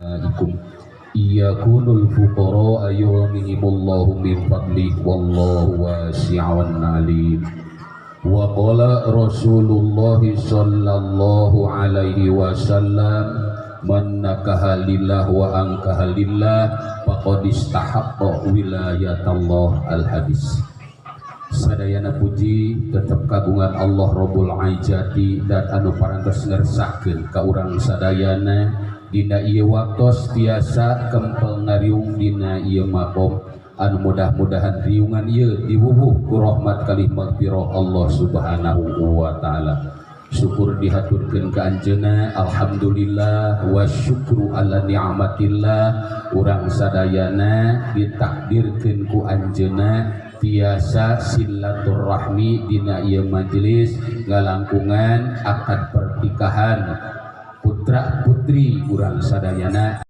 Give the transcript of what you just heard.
Ikum iyakunul fuqara yughnihimullahu min fadli wallahu wasi'un alim. Wa qala Rasulullah sallallahu alaihi wasallam, man nakaha lillah wa ankaha lillah faqad istahaqqa wilayatallah. Al hadis. Sadayana puji tetep kagungan Allah Rabbul Izzati dan anu parantos ngersakeun ka urang sadayana dina ieu waktos tiasa kempel ngariung dina ieu makom anu mudah-mudahan riungan ieu diwuwuh ku rahmat kalih magfirah Allah Subhanahu wa taala. Syukur dihaturkeun ka anjeunna, alhamdulillah wa syukru ala ni'matillah, urang sadayana ditakdirkeun ku anjeunna tiasa silaturahmi dina ieu majelis ngalangkungan akad pernikahan putra putri urang sadayana.